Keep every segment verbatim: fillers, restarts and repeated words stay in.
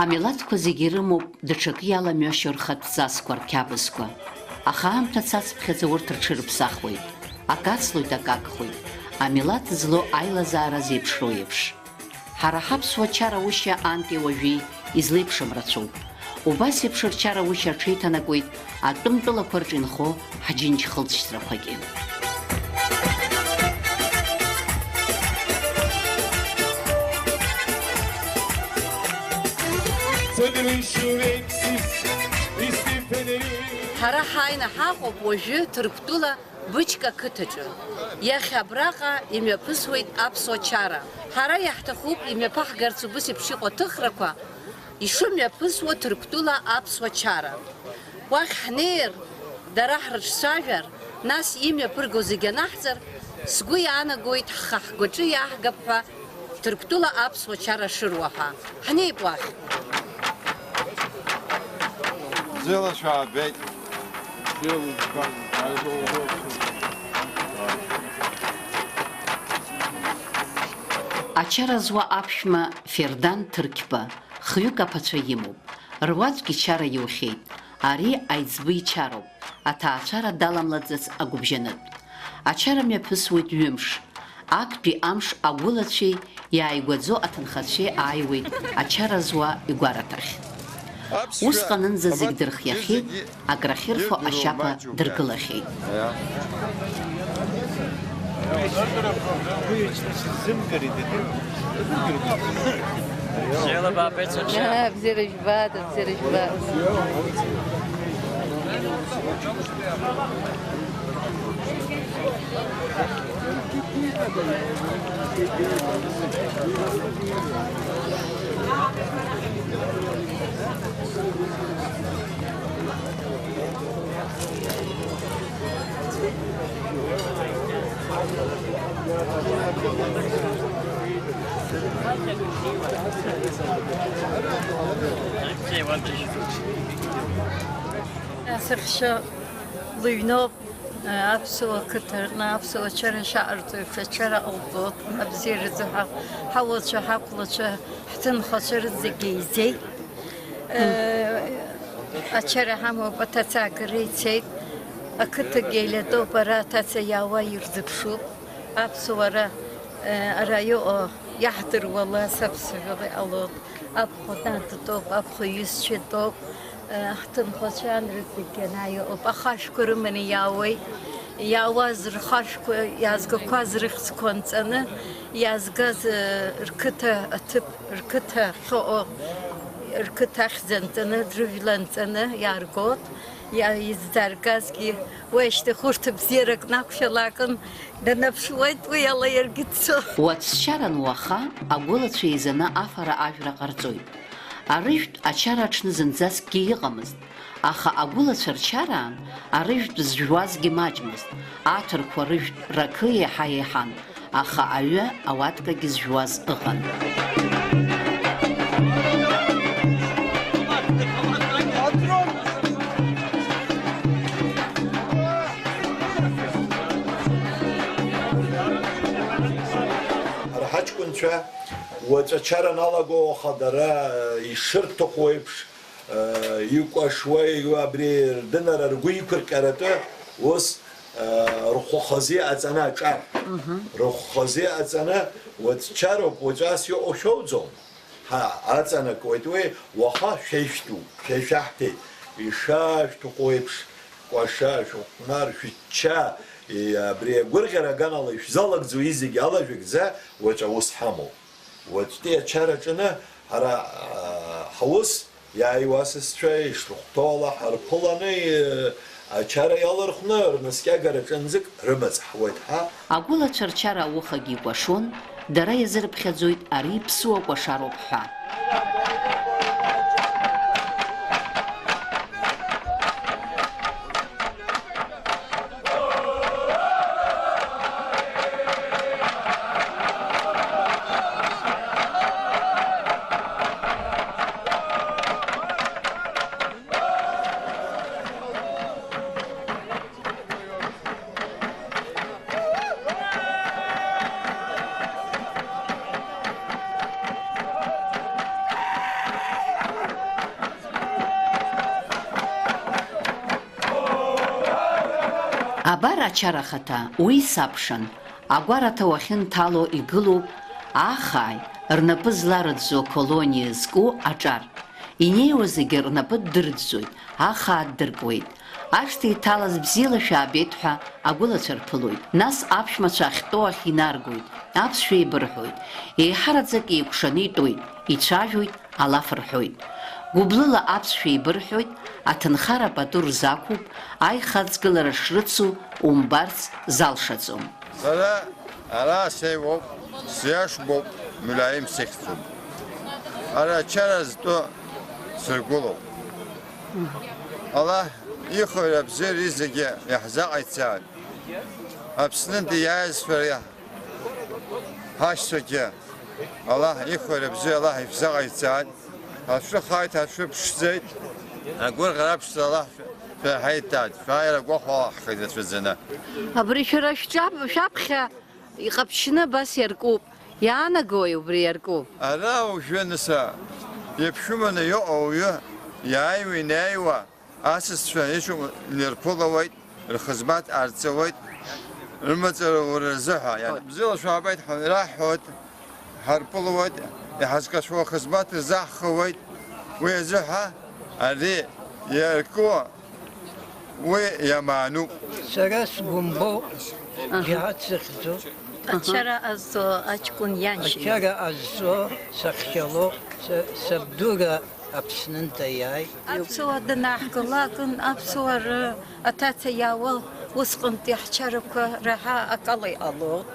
Амилаҭқәа зегьы ирымоуп даҽакы иаламҩашьо рхатә ҵасқәа, рқьабзқәа. Аха аамҭа цацыԥхьаӡа урҭ рҽырыԥсахуеит, акы ацлоит, акы агхоит. Амилаҭ злоу аилазаара зеиԥшроу еиԥш. Ҳара ҳаԥсуа чараушьа анкьеи уажәи излеиԥшым рацәоуп. Убас еиԥш рчараушьа аҽеиҭанакуеит атәым тәылақәа рҿы инхо ҳџьынџь-хылҵшьҭрақәагьы. Ҳара ҳааины ҳаҟоуп уажәы Ҭырқәтәыла Бычка қыҭаҿы. Иахьа абраҟа имҩаԥысуеит аԥсуа чара. Ҳара иаҳҭахуп имҩаԥаҳгарц убыс еиԥш иҟоу аҭыхрақәа ишымҩаԥысуа Ҭырқәтәыла аԥсуа чара. Уахь ҳнеир, дара ҳрыҿцәажәар, нас имҩаԥырго зегь анаҳҵар, сгәы иаанагоит ҳхы-ҳгәаҿы иаҳгап ҳәа Ҭырқәтәыла аԥсуа чара шыруа ҳәа. Ҳнеип уахь. Бзиала шәаабеит. Ачара зуа аԥшәма Фердан Ҭырқьба хҩык аԥацәа имоуп. Руаӡәк ичара иухьеит. Ари аиҵбы ичароуп. Аҭаацәара даламлаӡац агәыбжьанытә. Ачара мҩаԥысуеит ҩымш. Актәи амш агәылацәеи иааигәаӡоу аҭынхацәеи ааиуеит ачара зуа игәараҭахь. Усҟанынӡа зегь дырхиахьеит, акрахьырфо ашьаԥа дыргылахьеит. Бзиала баабеит, Саша. Аа, бзиара жәбаат, бзиара жәбаат. Сыхшьа лыҩноуп, аԥсуа қыҭа рҟны аԥсуа чара шаҟарҵо еиԥш ачара ҟалҵоит, абзиаразы ҳа-, ҳауацәа, ҳақәлацәа, ҳҭынхацәа рызегьы еизеит. Ачара ҳамоуп, аҭацаагара ицеит, ақыҭагьы еилатәоуп, ара аҭаца иаауа ирзыԥшуп. Аԥсуара, ара иҟоу иаҳдыруа лас аԥсуара иҟалоит. Аԥхәа дадтәоуп, аԥхәа иҩызцәа тәоуп, ҳҭынхацәа анрыдагьы ана иҟоуп. Ахашәқәа рыманы иаауеит. Иаауаз рхашәқәа, иаазгақәаз рыхьӡқәа анҵаны, иаазгаз, рқыҭа аҭыԥ, рқыҭа ахьыҟоу, рқыҭа ахьӡ анҵаны, рыжәла анҵаны иааргоит. Иа-, иззааргазгьы уи ашьҭахь урҭ бзиарак нақәшәалакын, данаԥшуеит уи ала иаргьы дцо. Уаҵәчаран уаха агәылацәа еизаны афара ажәра ҟарҵоит. Арыжәтә ачара аҽны зынӡаскгьы иҟамызт, аха агәылацәа рчараан арыжәтә зжәуазгьы маҷмызт, аҭырқәа рыжәтә ракы еиҳа еиҳан. Аха аҩы ауаткагьы зжәуаз ыҟан. Ҳара ҳаҷкәынцәа уаҵәы ачара аналаго, аха дара ишырҭаху еиԥш, икәашуа, абри рдынара ргәы иқәырҟьаратәы ус, рхәы хазы иҟаҵаны аҿар. Мгм. Рхәы хазы иҟаҵаны, уаҵәчароуп, уаҵәы ас иҟоу шәоуӡом. Ҳа, аҵанакуеит уи, уаха шәа ишәтәуп, шәа ишәаҳҭеит, ишашәҭаху еиԥш, кәаша, шәыхәмар, шәычча, и, абри агәырӷьара аганала ишәзалагӡоу изегьы алажәгӡа, уаҵәы аус ҳамоуп. Уаҵәтәи ачара аҿы ҳара, аа, ҳаус, иааиуа асасцәа ишрыхәҭоу ала ҳарԥыланы, ачара иалархәны рнаскьагараҿынӡак рымаҵ ҳуеит ҳәа. Агәылацәа рчара аухагьы икәашон, дара иазырыԥхьаӡоит ари ԥсуа кәашароуп ҳәа. Абар ачара ахаҭа, уи сакәшан, агәараҭа уахьынҭало игылоуп ахааи рнапы зларыӡәӡәо колониа зку аҿар. Инеиуа зегьы рнапы ддырӡәӡәоит, ахаа ддыркуеит. Ашҭа иҭалаз бзиала шәаабеит ҳәа агәылацәа рԥылоит. Нас аԥшәмацәа ахьтәоу ахь инаргоит, аԥсшәа еибырҳәоит. Еиҳараӡак еикәшаны итәоит, ицәажәоит, алаф рҳәоит. Гәыблыла аԥсшәа еибырҳәоит, аҭынхара пату рзақәуп, аихаҵгылара шрыцу умбарц залшаӡом. Сара ара сеиуоуп, сиашбоуп, млаим сыхьӡуп. Ара ачара зтәу сыргәылоуп. Аллаҳ ихәара бзиара зегьы иаҳзаҟаиҵааит. Аԥснынтәи иааизшәа ҳашьцәагьы Аллаҳ ихәара бзиа Аллаҳ ишәзаҟаиҵааит. Ҳашәыхааит, ҳашәыԥшӡеит. Агәырӷьара аԥшӡа Аллаҳ шәаҳаиҭааит. Шәааира гәахәала ҳхеит рацәаӡаны. Абри шәара шәҿа-, шәаԥхьа иҟаԥшьны абас иаркуп. Иаанагои убри иарку? Ара уажәы, нас, иаԥшәыманы иҟоу ауаҩы иааиуа, инеиуа, асасцәа иҿы инарԥылауеит, рхызмаҭ аарҵауеит, рымаҵура рзыҳәа. Иан-, бзиала шәаабеит ҳәа раҳҳәоит, ҳарԥылауеит, иҳазкашәо ахызмаҭ рзаҳхауеит. Уи азыҳәа ари иарку уи иамаануп. Сара сгәымбоуп, Аҳа. Џьаҳаҭ сыхьӡуп. Ачара азҵо аҷкәын ианшьа. Ачара азҵо сахьалоуп, са-, сабдура Аԥснынтәа иааит. Аԥсуа данаҳгалакын, аԥсуаа ры-, аҭаца иаауа усҟантәи ҳчарақәа раҳа акала иҟалоит,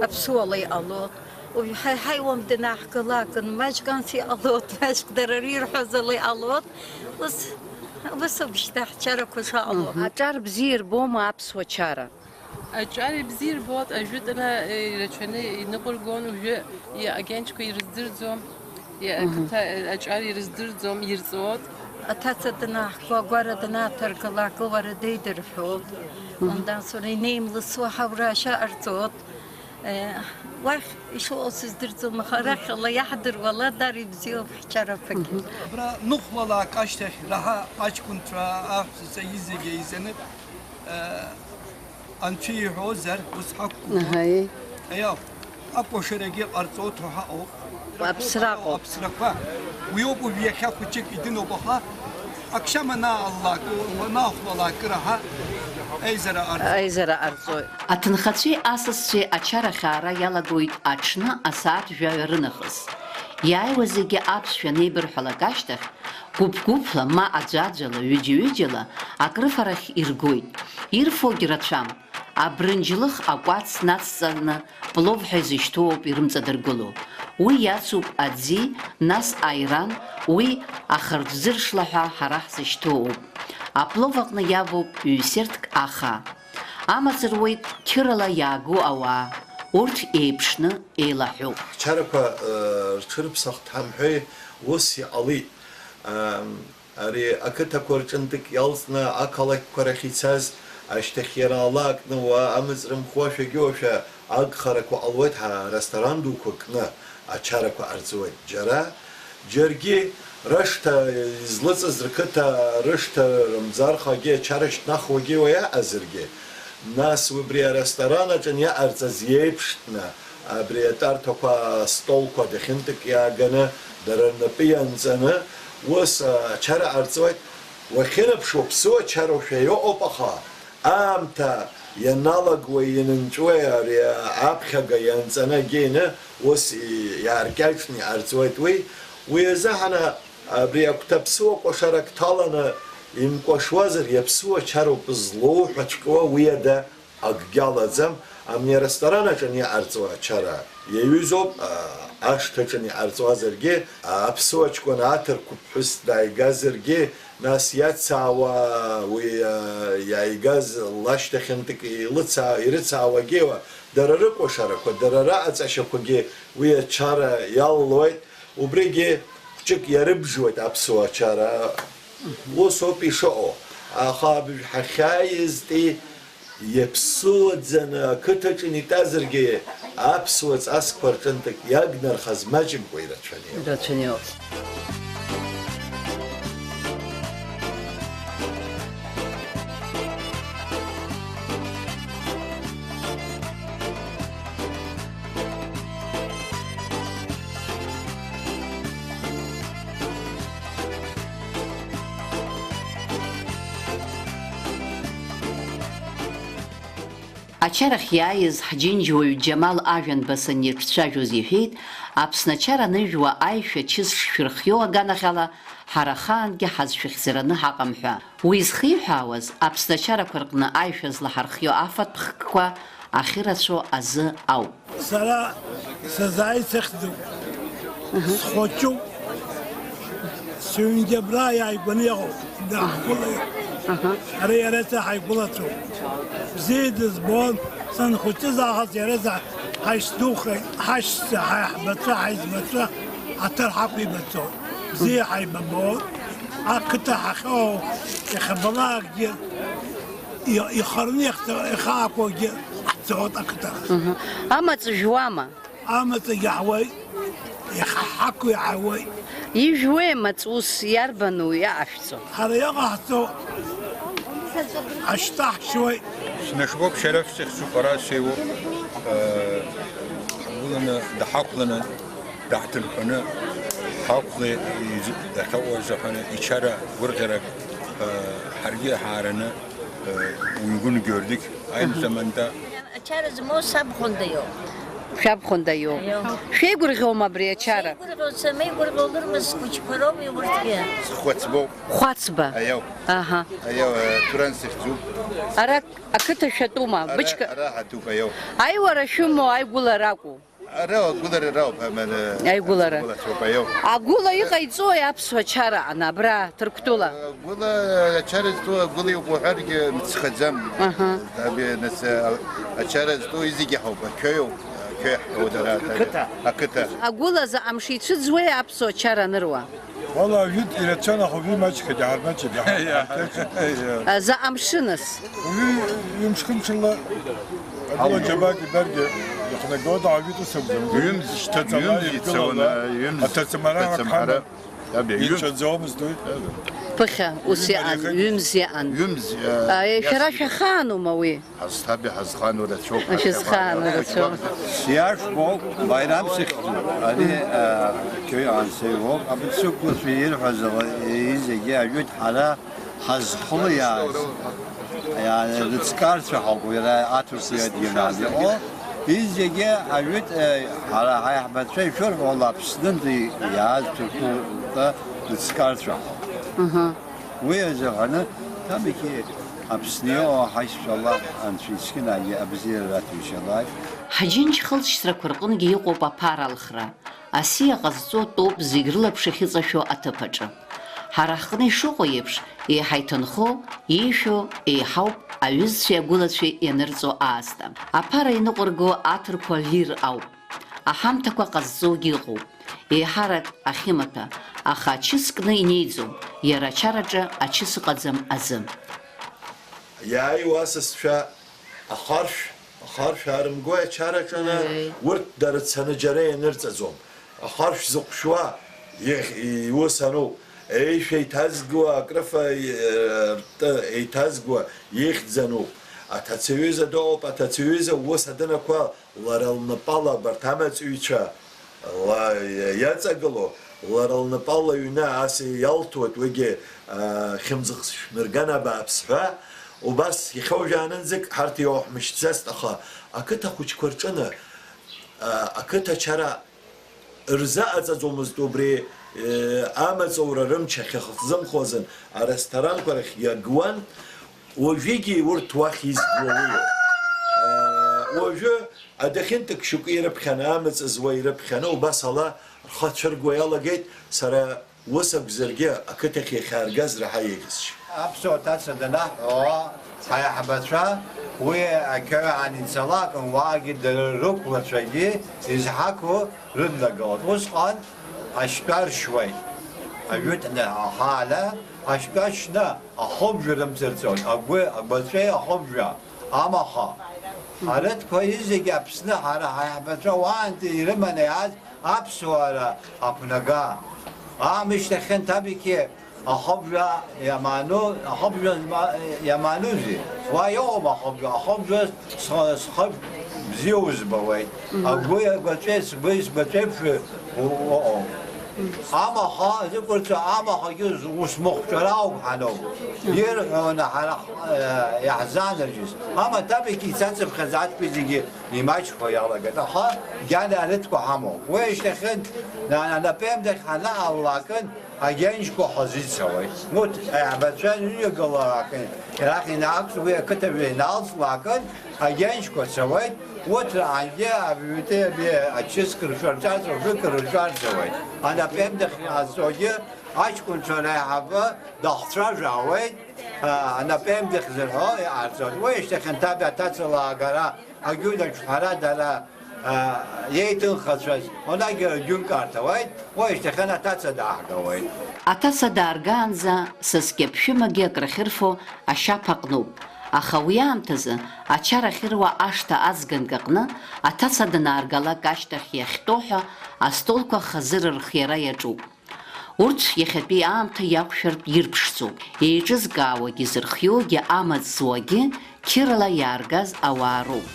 аԥсуала иҟалоит. Уажә ҳаи-, ҳаиуам данаҳгалакын, маҷк анс иҟалоит, маҷк дара ирҳәаз ала иҟалоит. Ус, ус ауп шьҭа ҳчарақәа шыҟало. Мгм. Аҿар бзиа ирбома аԥсуа чара? Аҿар ибзиа ирбоит, ажәытәаны, э, ирацәаны иныҟәыргон, уажәы, и-, агьанчқәа ирыздырӡом, и-, Мгм. Ақыҭа, э, аҿар ирыздырӡом, ирҵуот. Аҭаца данаҳго, агәара данаҭаргылак, лара деидырҳәот. Мгм. Ундан сура инеимлысуа ҳаура шьаҟарҵот. Э, уахь ишыҟоу сыздырӡом, аха арахь ала иаҳдыруа ала дара ибзиоуп ҳчарақәагьы. Мгм. Абра ныхәлалак ашьҭахь раҳа аҷкәынцәа аҳәсацәа изегьы еизаны, э, Анцәа иҳәозар, ус ҳақәгәыӷуан. Аҳаи. Аиау, акәашарагьы ҟарҵоит ҳәа ҳаҟоуп. Аԥсра ыҟоуп. Аԥсрақәа. Уи ауп уажә иахьа хәыҷык идыноуп, аха ак шьам анааллак, уанаахәлалак раҳа аизара ҟарҵоит. Аизара ҟарҵоит. Аҭынхацәеи асасцәеи ачара ахьаара иалагоит аҽны асааҭ жәаҩа рынахыс. Иааиуа зегьы аԥсшәа анеибырҳәалак ашьҭахь, гәыԥ-гәыԥла, ма аӡәаӡәала, ҩыџьа-ҩыџьала акрыфарахь иргоит. Ирфогь рацәам. Абрынџьлых акәац нацҵаны плов ҳәа изышьҭоу ауп ирымҵадыргыло. Уи иацуп аӡи, нас аиран, уи ахырџьӡыршла ҳәа ҳара ҳзышьҭоу ауп. Аплов аҟны иавоуп ҩ-сертк аха. Амаҵ руеит қьырала иаагоу ауаа, урҭ еиԥшны еилаҳәоуп. Ҳчарақәа, э, рҽырԥсахт ҳамҳәеи, ус иҟалеит. Ам, Ари ақыҭақәа рҿынтәык иалҵны ақалақьқәа рахь ицаз, ашьҭахь иара ала акны уа амыҵ рымхуа шәагьы-уашәа агхарақәа ҟалуеит, ҳа ресторан дуқәа кны ачарақәа ҟарҵоит. Џьара, џьаргьы рышҭа излыҵыз рқыҭа рышҭа рымӡархагьы ачара шьҭнахуагьы уа иаҟазаргьы, нас убри аресторан аҿы иаҟарҵаз иеиԥштәны, Абри атәарҭақәа астолқәа дахьынтәык иааганы, дара рнапы ианҵаны, ус, а, ачара ҟарҵоит. Уахьынаԥшуа, ԥсуа чароушәа иҟоуп, аха аамҭа ианалагуеи ианынҵәуеи ари аԥхьага ианҵаны акгьы ины, ус и-, иааркьаҿны иҟарҵоит уи. Уи азыҳәан абри агәҭа ԥсуа кәашарак ҭаланы имкәашуазар, иаԥсуа чароуп злоуҳәаҵәҟьоу уи ада. Акгьы алаӡам, амни аресторан аҿы ани иҟарҵо ачара иаҩызоуп, а, ашҭаҿы ани иҟарҵуазаргьы, а, аԥсуа ҷкәын аҭырқә ԥҳәыс дааигазаргьы, нас иацаауа, уи, а, иааигаз лашьҭахьынтәык илыцаа-, ирыцаауагьы, дара рыкәашарақәа, дара раҟаҵашьақәагьы уи ачара иалалоит, убригьы хәҷык иарыбжуеит аԥсуа ачара. Ус ауп ишыҟоу. Аха абыржә ҳахьааизтәи Иаԥсуаӡаны ақыҭаҿы инитәазаргьы, аԥсуа ҵасқәа рҿынтәык иагнархаз маҷымкәа ирацәаны иҟоуп. Ирацәаны иҟоуп. Ачарахь иааиз ҳџьынџьуаҩ Џьамал Ажәанба санирҿцәажәоз иҳәеит, Аԥсны ачара аныжәуа аишәа чыс шшәырхиоу аганахьала, ҳара ахаангьы ҳазшәыхьӡараны ҳаҟам ҳәа. Уи зхиҳәаауаз, Аԥсны ачарақәа рҟны аишәа злаҳархио афатә хкқәа ахьырацәоу азы ауп. Сара сазааит сыхьӡуп. Схәыҷуп. Сҩынгьы абра иааигәаны иҟоуп. Даҳгәылаҩуп. Ара иареи сареи ҳаигәылацәоуп. Бзиа дызбон, санхәыҷыз аахыс иареи сареи ҳаишьҭухрын, ҳашьцәа, ҳаиҳабацәа, ҳаиҵбацәа ҳаҭыр ҳақәибаҵон. Бзиа ҳаибабон. Ақыҭа ҳахьоу иахьабалакгьы, и-, ихарны иахьцо-, ихаақәоугьы ҳцоит ақыҭа. Амаҵ жәуама? Амаҵагьы ҳауеит, иаҳа ҳақәу иаҳауеит. Ижәуеи амаҵ ус, иарбану иаашәҵо? Ҳара иҟаҳҵо ашьтәа ҳшьуеит. Снашбоуп шәара шәзыхьӡуп, ара сеиуоуп, э, ҳгәыланы, даҳақәланы, даҳҭынханы, ҳақәлеи, из-, дахьаҟоу азыҳәаны ичара гәырӷьарак, э, ҳаргьы ҳаараны, э, уҩгәын георгик, аинзаманда. Ачара змоу сабхәында иоуп. Шәабхәында иоуп. Иоуп. Шәеигәырӷьома абри ачара? Сеигәырӷьо, самеигәырӷьо лырма схәыҷқәа роуми урҭгьы? Схәыцбоуп. Хәацба? Аиоу. Аҳа. Аиоу, э, Ҭуран сыхьӡуп. Ара ақыҭа шәатәума? Ара, бычка-, ара ҳатәуп, аиоу. Аиуара шәымоу, аигәылара акәу? Ара агәылара рауп, амала. Аигәылара. Агәылацәоуп, аиоу. Агәыла иҟаиҵои аԥсуа чара аҟны, абра, Ҭырқәтәыла? Агәыла, ачара зтәу агәыла иҟоу уҳәаргьы мцхаӡам. Аҳа. Абри, нас, а, ачара зтәу зегьы ҳауп, ақьоиоуп, ақьои ҳҳәауеит ара. Ақыҭа. Ақыҭа. Агәыла заҟа мшы ицәыӡуеи аԥсуа чара аныруа? Уала, ажәытә ирацәан, аха уажәы имаҷхеит, иҳармаҷит, иҳармаҷит. Заҟа мшы нас? Уажәы ҩымш-хымшла агәыла џьабаак ибаргьы ихнагоит, ажәытә ус акәӡам. Ҩымз, шьҭаҵала ҩымз иргылала, ицауан, ҩымз, аҭацамара ҭацамара. Ҳаман. Абе, ҩымз. Ицәаӡомызт уи. Ԥыхьа ус иҟан, ҩымз иҟан. Ҩымз, а, шәара иасит. Шәахаанума уи? Ҳазҭаби ҳазхану рацәоуп. Шәызхаану рацәоуп. Сиашбоуп, Баирам сыхьӡуп. Ари, а, қьои ансеи уоуп. Абри сықәлацәа ирҳәаз ала, зегьы ажәит ҳара ҳазхылиааз. Иа-, рыҵкарцәа ҳауп, иара аҭырқәа иадгьыл иҟоу. Изегьы ажәит, э, ҳара ҳаиҳабацәа ишырҳәо ала Аԥснынтәи иааз ҭырқәтәы рыҵкарцәа ҳауп. Мгм. Уи азыҳәаны, ҭабиқьи Аԥсны иҟоу ҳаишьцәа Аллаҳ Анцәа исқьынагьы абзиара раҭәеишьалааит. Ҳџьынџь хылҵшьҭрақәа рҟынгьы иҟоуп аԥара алхра. Асиа ҟазҵо тоуп зегь рылаԥш ахьыҵашәо аҭыԥ аҿы. Ҳара ҳҟны ишыҟоу еиԥш, еиҳа иҭынхо, иишәо еиҳауп аҩызцәеи агәылацәеи ианырҵо аасҭа. Аԥара иныҟәырго аҭырқәа лир ауп. Аҳамҭақәа ҟазҵогьы ыҟоуп. Еиҳарак ахьымаҭәа, аха ачыс кны инеиӡом, иара ачараҿы ачыс ыҟаӡам азы. Иааиуа асасцәа ахаршә, ахаршә аарымгои ачара аҿаны, Аи. Урҭ дара цаны џьара ианырҵаӡом. Ахаршә зыҟәшәуа иахь, иус ануп. Еишәа иҭазгуа, акрыфа, е-, ртәы еиҭазгуа ихьӡ ануп. Аҭацаҩыза дыҟоуп, аҭацаҩыза ус адынақәа лара лнапала абарҭ амаҵуҩцәа ла-, иаҵагыло, лара лнапала аҩны ас иалҭоит, уигьы, а, хьымӡӷ шәмырган абааԥс ҳәа, убас иахьоужәаанынӡагь ҳарҭ иоуҳмышьҭӡацт, аха ақыҭа хәыҷқәа рҿыны, а, ақыҭа ачара рзаҟаҵаӡомызт убри, э, амаҵура рымч ахьахьзымхозын, арестораанқәа рахь иагуан, уажәыгьы урҭ уахь изгуа уиоуп. Э, уажәы адәахьынтәык шьоукы ирыԥхьаны, амаҵ зуа ирыԥхьаны, убас ала рхы ацәыргуа иалагеит, сара ус акәзаргьы, ақыҭахь иахьааргаз раҳа еиӷьысшьеит. Аԥсуа ҭаца данаҳҳәо, ҳаиҳабацәа уи ақьоуан ицалакын, уаагьы дара рықәлацәагьы изҳақәу рыднагалон. Усҟан ашьтәа ршьуеит. Ажәытәны ахаала ашьтәа шьны ахыбжа рымҵарҵон. Агәы, агәаҵәеи ахыбжа амаха. Арыҭқәа изегьы Аԥсны ҳара ҳаиҳабацәа уаантәи ирыманы иааз аԥсуара ақәнага. Аамышьҭахьынтә абике ахыбжа иаману, ахыбжа зма-, иаманузеи? Уа иҟоуп ахыбжа, ахыбжа схы-, схыб бзиа узбауеит. Мгм. Агәи агәаҵәеи сгәи сгәаҵәеиԥш у-, уҟоуп. Амаха, зықәырцәа амахагьы ус мыхәҿара ауп ҳаноу. Ирҳәоны ҳара, э, иаҳзаанаржьыз. Амаҭәабагьы ицацыԥхьаӡа аҷкәын зегьы имаҷхо иалагеит. Аха гьана арыҭқәа ҳамоуп. Уи ашьҭахьын, на-, анапеимдахь ҳанааллакын, агьаншьқәа ҳазицауеит. Урҭ аиҳабацәа рыҩагылалакын, арахь инаақәҵ-, уи ақыҭа иналҵлакын, агьаншьқәа цауеит. Урҭ рахьгьы абиблиотекаби ачыск ршәарҵарц, ржәык рырҿарҵауеит. Анапеимдахь иҟазҵогьы аҷкәынцәа реиҳабы дахцәажәаауеит, а, анапеимдахь зырҳәо иҟарҵоит. Уи ашьҭахь анҭаб аҭацала агара агьунаҿ ҳәара дара, а, иеиҭынхацәаз, онагь агьынкарҭ ауеит, уи ашьҭахь аҭаца дааҳгауеит. Аҭаца дааргаанӡа сасгьы аԥшәымагьы акрахьырфо ашьаԥ аҟноуп. Аха уи аамҭазы ачара ахьыруа ашҭа аӡганк аҟны аҭаца данааргалак ашьҭахь иахьтәоу ҳәа астолқәа хазы рырхиара иаҿуп. Урҭ иахьатәи аамҭа иақәшәартә ирԥшӡоуп, еиҿызкаауагьы зырхиоугьы амаҵ зуагьы қьырала иааргаз ауаа роуп.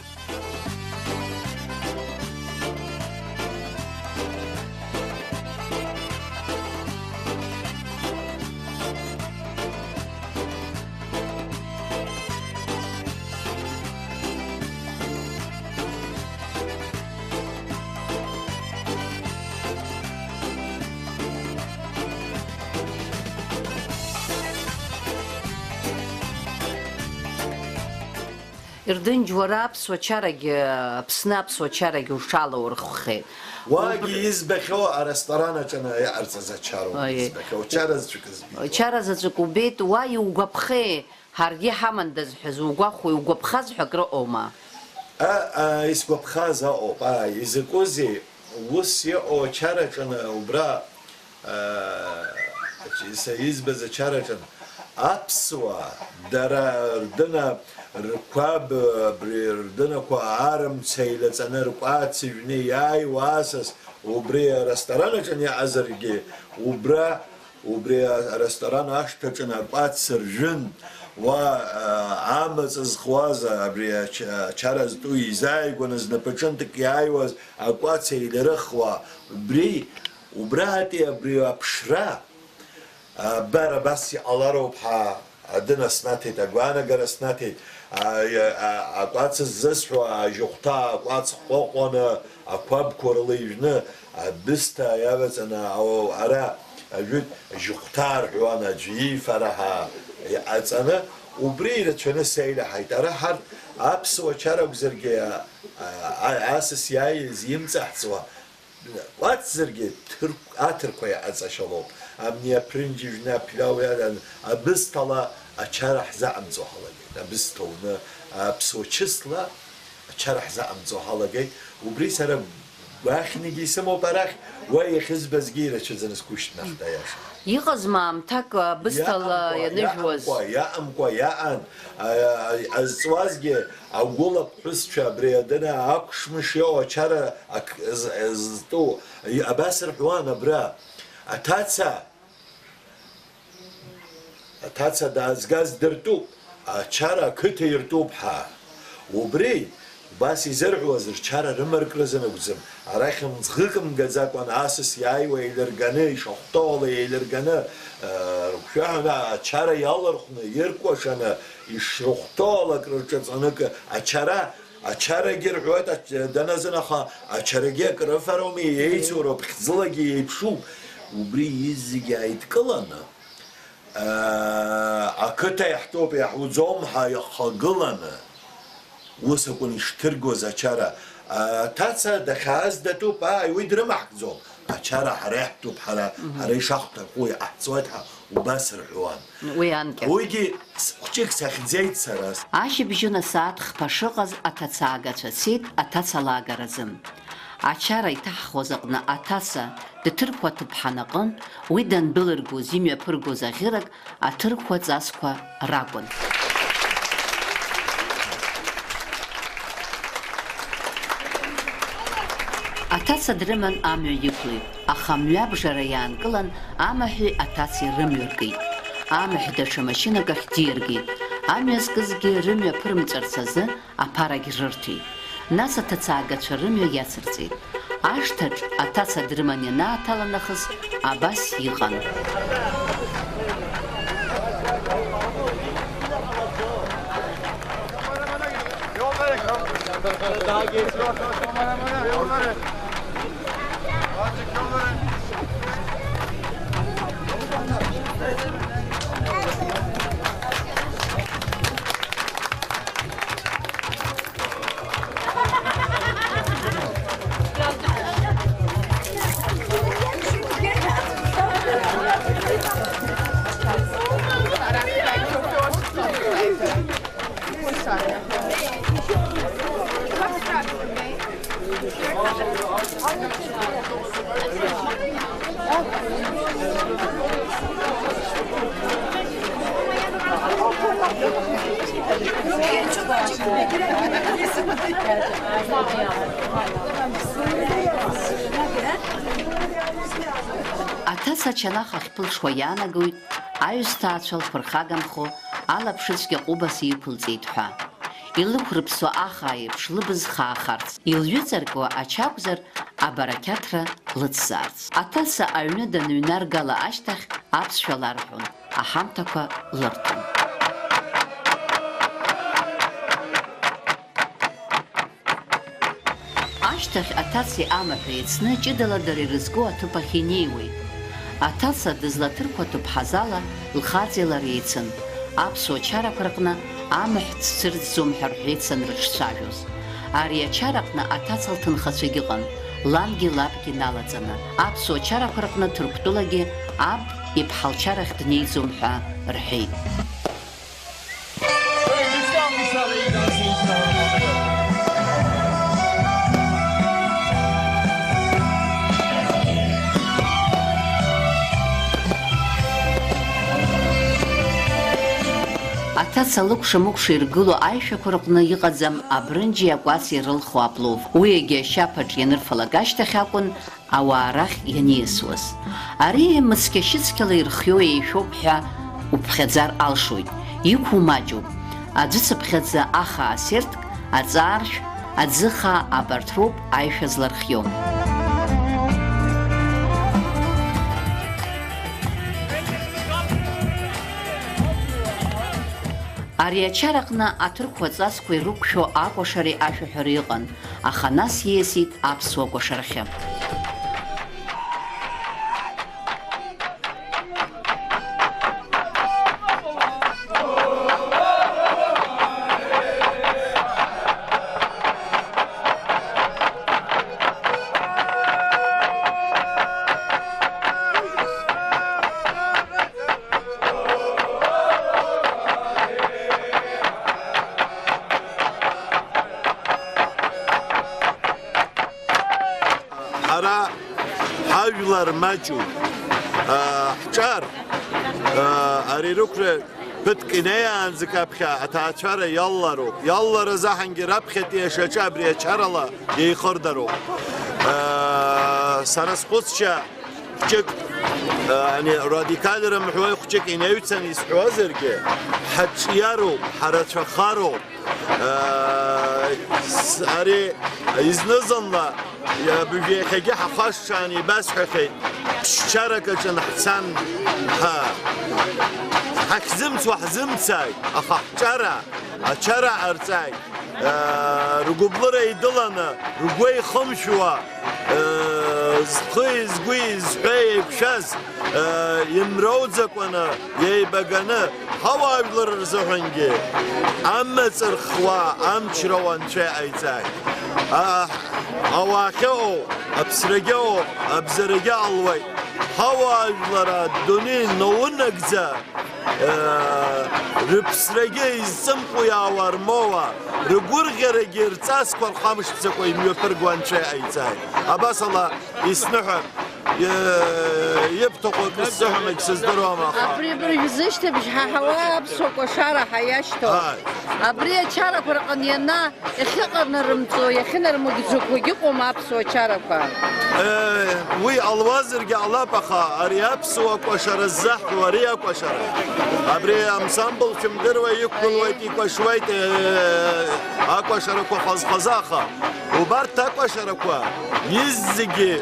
Ердынџь, уара аԥсуа чарагьы, Аԥсны аԥсуа чарагьы уҽалаурхәхеит. Уаагьы избахьоу аресторан аҿы иҟарҵаз ачароуп. Ой. Избахьоу, чара заҵәык збеит. Чара заҵәык убеит, уа иугәаԥхеи? Ҳаргьы иҳамандаз ҳәа зугәахәуеи, угәаԥхаз ҳәа акрыҟоума? А, а, исгәаԥхаз аҟоуп, ааи, изакәызеи, ус иҟоу ачараҿы, убра, а, са избаз ачараҿы, аԥсуаа, дара рдына, рқәаб, абри рдынақәа арымца еилаҵаны, ркәац ижәны иааиуа асас, убри аресторан аҿы иаҟазаргьы, убра Убри аресторан ашҭаҿы акәац ржәын, уа, а, амаҵ зхуаз, абри ач-, ачара зтәу изааигәаны знапаҿынтәык иааиуаз акәац еиларыхуа, убри, убратәи абри аԥшра, а, абар абас иҟалароуп ҳәа адына снаҭеит, агәаанагара снаҭеит, а, а, а, акәац ззысҳәо ажьыхәҭа акәац ҟәаҟәаны, ақәабқәа рыла ижәны, абысҭа иаваҵаны, ауау ара ажәытә жьыхәҭаа рҳәуан, аӡә иифара ҳәа иҟаҵаны, убри ирацәаны сеилаҳаит. Ара ҳарҭ аԥсуа чара акәзаргьы, а, а, асас иааиз имҵаҳҵуа, кәацзаргьы ҭырқә-, аҭырқәа иҟаҵашьа лоуп. Амни аԥрынџьыжәны аԥиал иадан, абысҭала ачара ҳзаҟамҵо ҳалагеит. Абысҭа уны аԥсуа чысла ачара ҳзаҟамҵо ҳалагеит. Убри сара гәаӷьнгьы исымоуп арахь, уа иахьызбазгьы ирацәаӡаны сгәы шьҭнахт, аиаша. Иҟазма аамҭак абысҭала ианыжәуаз? Иаҟамкәа, иаҟамкәа, иаҟан, а, а, азҵуазгьы агәыла ԥҳәысцәа абри адына ақәшмыш иоу ачара ак-, з-, зтәу, и-, абас рҳәуан абра, аҭаца, Аҭаца даазгаз дыртәуп, ачара ақыҭа иртәуп ҳәа. Убри, убас изырҳәуаз, рчара рымаркразын акәӡам, арахь мӡӷык мгаӡакәан асас иааиуа еилырганы, ишахәҭоу ала еилырганы, э, рыгәшәаҳәаны ачара иалархәны, иркәашаны, ишрыхәҭоу ала акрырҿаҵаны акы, ачара Ачарагьы рҳәоит, ач-, даназын, аха ачарагьы акрыфароуми, еицуроуп, хьӡылагьы еиԥшуп. Убри изегьы ааидкыланы, аа, ақыҭа иаҳтәуп, иаҳуӡом ҳәа ихагыланы, ус акәын ишҭыргоз ачара. Аҭаца дахьааз датәуп, ааи, уи дрымаҳкӡом. Ачара ҳара иаҳтәуп, ҳара, мгм, ҳара ишаҳҭаху иҟаҳҵоит ҳәа убас рҳәуан. Уи анкьа. Уигьы с-, хәҷык сахьӡеит сара. Ашьыбжьон асааҭ хԥа шыҟаз аҭацаагацәа цеит аҭаца лаагаразы. Ачара иҭаҳхуаз аҟны аҭаца дҭырқәа аҭыԥҳа наҟын, уи дандәылыргоз, имҩаԥыргоз аӷьырак аҭырқәа ҵасқәа ракәын. Аҭаца дрыман амҩа иқәлеит, аха мҩабжара иаанкылан, амаҳәи аҭацеи рымҩа ркит. Амаҳә даҽа машьынак ахь диаргеит. Амҩа зкызгьы рымҩа ԥырымҵәарц азы аԥарагь рырҭеит. Нас аҭацаагацәа рымҩа иацырҵеит. Ашҭаҿ аҭаца дрыман ианааҭала нахыс абас иҟан. Аҭаца ачанах ахьԥылҽуа иаанагоит, аҩсҭаацәа лԥырхагамхо алаԥшыцәгьа ҟәыбаса иқәылҵеит ҳәа. Илықәрыԥсо ахаа еиԥш лыбз хаахарц, илҩыҵаркуа ача акәзар, абарақьаҭра лыцзаарц. Аҭаца аҩны даныҩнаргала ашьҭахь аԥсшәа ларҳәон, аҳамҭақәа лырҭон. Ашьҭахь аҭацеи амаҳәи еицны ҷыдала дара ирызку аҭыԥ ахь инеиуеит. Аҭаца дызлаҭырқәа ҭыԥҳазала лхаҵеи лареи еицын. Аԥсуа чарақәа рҟны амаҳә дцәырҵӡом ҳәа рҳәеит санрыҿцәажәоз. Ари ачараҟны аҭаца лҭынхацәагьы ыҟан, лангьы лабгьы налаҵаны. Аԥсуа чарақәа рҟны Ҭырқәтәылагьы аб иԥҳа лчарахь днеиӡом ҳәа рҳәеит. Аҭаца лыкәша-мыкәша иргыло аишәақәа рҟны иҟаӡам абрынџьи акәаци ирылху аплов. Уи егьи ашьаԥаҿ ианырфалак ашьҭахь акәын ауаа рахь ианиасуаз. Ари мыцқьа-шьыцқьала ирхиоу еишәоуп ҳәа уԥхьаӡар алшоит, иқәу маҷуп. Аӡәыцыԥхьаӡа ахаа сертк, аҵааршә, аӡыхаа, абарҭ роуп аишәа злархиоу. Ари ачараҟны аҭырқәа аҵасқәа ирықәшәо акәашареи ашәаҳәареи ыҟан, аха нас ииасит аԥсуа кәашарахьы. Ҳара ҳажәлар маҷуп, аа, ҳҿар, аа, ари рықәра ԥыҭк инеиаанӡак аԥхьа аҭаацәара иаллароуп. Иаллара заҳангьы раԥхьатәи ашьаҿа абри ачарала еихырдароуп. Сара схәыцшьа хәҷык, ани радикалра мҳәуа хәҷык инеҩцаны исҳәозаргьы, ҳаҿиароуп, ҳарацәахароуп. Ари зны-зынла, абыржә иахьагьы ҳахашҭшааны ибасҳәахьеит, ԥсшьарак аҿы ҳцан ҳәа. Ҳахьзымцо ҳзымцааит, аха ҳҿара ачара ҟарҵааит. Ргәыблыра идыланы, ргәы еихымшәуа, зхи згәи зҳәеи еиқәшәаз, имроуӡакәаны, еибаганы, ҳауаажәлар рзыҳәангьы амаҵ рхуа, амчра уанцәа иҟаиҵааит. Ауаа ахьыҟоу, аԥсрагьы ыҟоуп, абзарагьы ҟалуеит. Ҳауаажәлар адунеи наунагӡа, рыԥсрагьы изҵымҟәиаауа рмоуа, ргәырӷьарагьы рҵасқәа рхамышҭӡакәа имҩаԥырго анцәа иҟаиҵааит. Абасала исныҳәап, ибҭаху акы сзыҳәам, егьсыздыруам, аха. Абри абыржә зышьҭыбжь ҳаҳауа аԥсуа кәашара ҳаиашьҭоуп. Ааи. Абри ачарақәа рҟны иана Иахьыҟанарымҵо, иахьынармыгӡақәагь ыҟоума аԥсуа чарақәа? Уи ҟалуазаргьы ҟалап, аха ари аԥсуа кәашара ззаҳҳәо ари акәашара. Абри ансамбль шәымдыруа иқәгылоит, икәашуеит, Акәашарақәа хаз-хазы, аха убарҭ акәашарақәа изегьы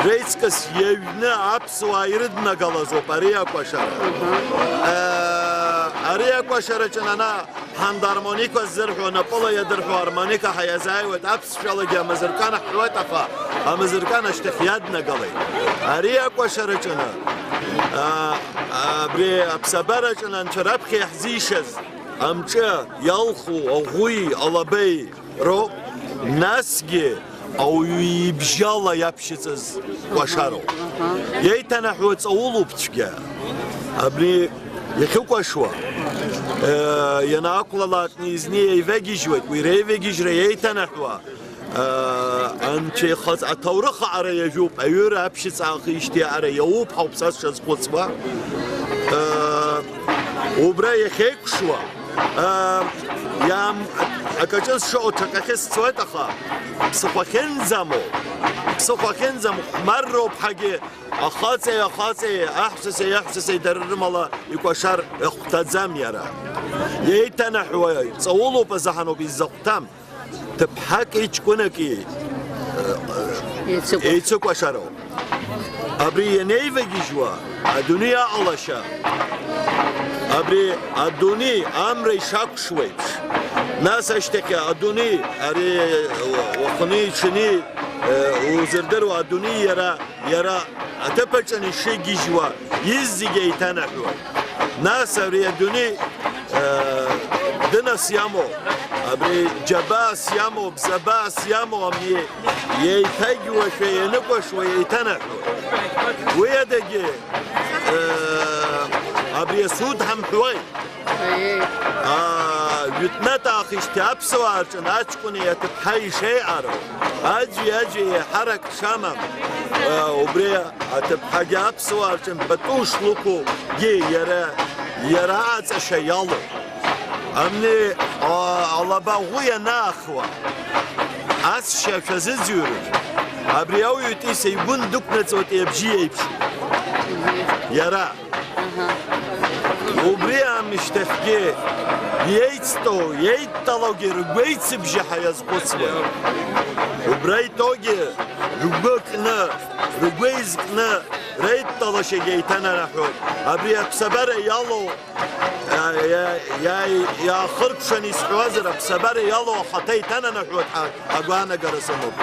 реиҵкыс иаҩны аԥсуаа ирыднагалазоуп ари акәашара. Э, ари акәашараҿы ана ҳандармоникәа ззырҳәо, напыла иадырҳәо армоникаҳа иазааиуеит, аԥсшәалагьы амазыркан ҳҳәоит, аха амазыркан ашьҭахь иаднагалеит. Ари акәашараҿы ана, а, абри аԥсабараҿы ана анцәа раԥхьа иаҳзишаз, амҿы иалху аӷәи алабеи роуп, насгьы ауаҩы ибжьала иаԥшьыцыз кәашароуп. Иеиҭанаҳәо ҵаулоуп цәгьа. Абри иахьыкәашуа, э, ианаақәлалак, изны еивагьежьуеит, уи реивагьежьра иеиҭанаҳәуа, Анцәа ихаҵ-, аҭоурых аҟара иажәуп, аҩыра аԥшьыҵаахижьҭеи аҟара иауп ҳәа ауп са сшазхәыцуа. Убра иахьеиқәшуа, иам-, акаҿы сшыҟоу ҽакахьы сцоит, аха ԥсыхәа ахьынӡамоу, ԥсыхәа ахьынӡамоу хәмарроуп ҳәагьы ахаҵеи, ахаҵеи, аҳәсасеи, аҳәсасеи дара рымала икәашар ихәҭаӡам иара. Иеиҭанаҳәуа ҵаулоуп азыҳәаноуп изахәҭам. Ҭыԥҳаки ҷкәынаки, э, еицыкәашароуп. Абри ианеивагьежьуа, адунеи аҟалашьа, абри адунеи амра ишакәшуеиԥш, нас ашьҭахь адунеи, ари, э, уахыни-ҽыни, э, узырдыруа адунеи иара Иара аҭыԥ аҿы ишыгьежьуа, изегьы еиҭанаҳәуеит. Нас ари адунеи, э, дынас иамоу, абри џьабаас иамоу, бзабаас иамоу амни, еиҭагьуашәа, ианыкәашуа еиҭанаҳәоит. Уи адагьы, э, абри асуд ҳамҳәуеит. Аиеи. Аа, жәытәнатә аахижьҭеи аԥсуаа рҿы аҷкәыни аҭыԥҳаи ишеиҟароу, аӡәи-аӡәи еиҳарак шамам, аа, убри аҭыԥҳагьы аԥсуаа рҿы пату шлықәугьы иара, иара аҵашьа иалоуп. Амни, аа, алаба ӷәы ианаахуа, ацшьа шәазыӡырҩуеит. Абри ауаҩы Тиса игәы ндықәнаҵоит абжьы еиԥш. Иара. Аҳа. Убри аамышьҭахьгьы иеицтәоу, иеидтәалоугьы ргәеицыбжьаҳәа иазхәыцуеит. Убра итәоугьы ргәы кны, ргәы еизкны, реидтәалашьагьы еиҭананаҳәоит. Абри аԥсабара иалоу, иа-, иа-, иа-, иаахыркәшаны исҳәозар, аԥсабара иалоу ахаҭа еиҭананаҳәоит ҳәа агәаанагара сымоуп.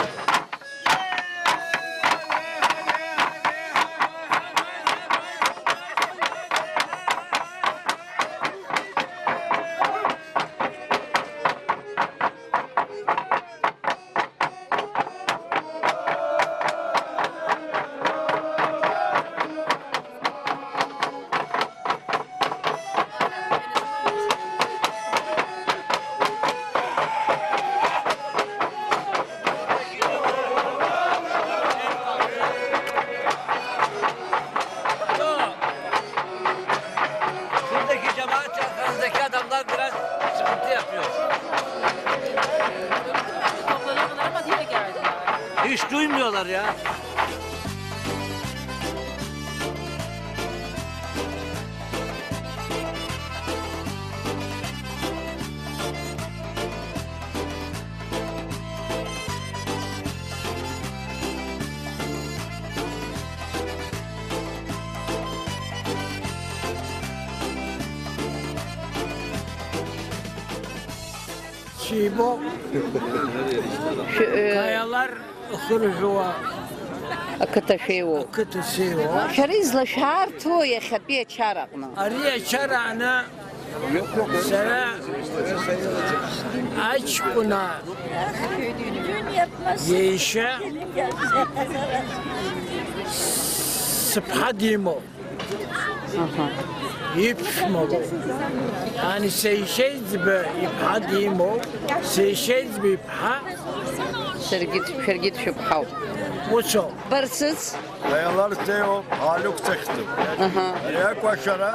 Şuradaki cemaat arkanızdaki adamlar biraz sıkıntı yapıyor. Toplanamadılar ama yine geldiler. Hiç duymuyorlar ya. Сибо, Шә-, э, Каялар хыржәуа ақыҭа шәеиуоуп. Ақыҭа сеиуоуп. Шәара излашәаарҭоу иахьатәи ачараҟны? Ари ачара аҟны сара аҷкәына иеишьа сыԥҳа димоуп. Аҳа. Иԥшәмоуп. Ани сеишьеиҵбы иԥҳа димоуп, сеишьеиҵбы иԥҳа. Саргьы, шәаргьы дшәыԥҳауп. Усоуп. Барсыц. Аиаларҭеиуоуп, аалықәҵахьӡуп. Аҳа. Ари акәашара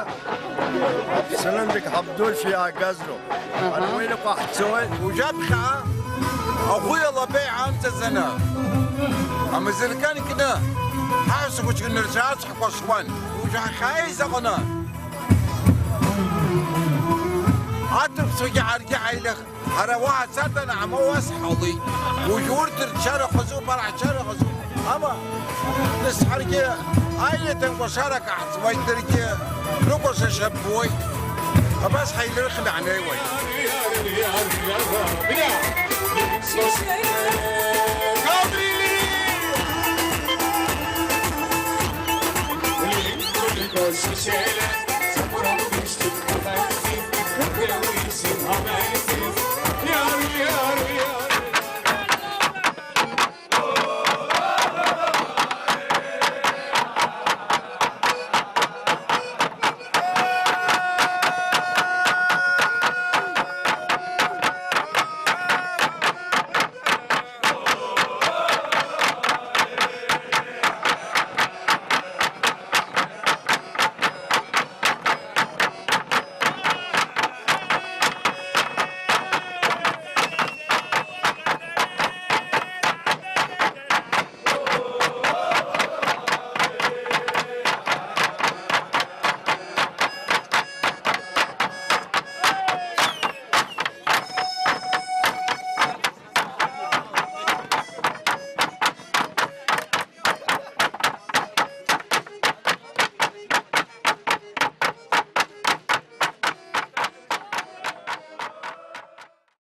Аԥсынтәык ҳабдуцәа иаагазароуп. Аҳа. Ара уи рыҟаҳҵоит. Ужаԥхьа ахәи алабеи амҵаӡаны, амазыркан кны, ҳаҳәса хәыҷқәа нырцә ацҳақәа шуан. Ужаҳхьааи заҟаны? Аҭырқәцәагьы ҳаргьы ҳаилых, ҳара уаҳа царҭа наҳмоуа ус ҳҟалеит. Уажә урҭ рчарақәа зуп, ҳара ҳчарақәа зуп. Ама, нас ҳаргьы аилада кәашарак ҳаӡуеит, даргьы рыкәашашьа ббуеит. Абас ҳаилырхны ҳнеиуеит.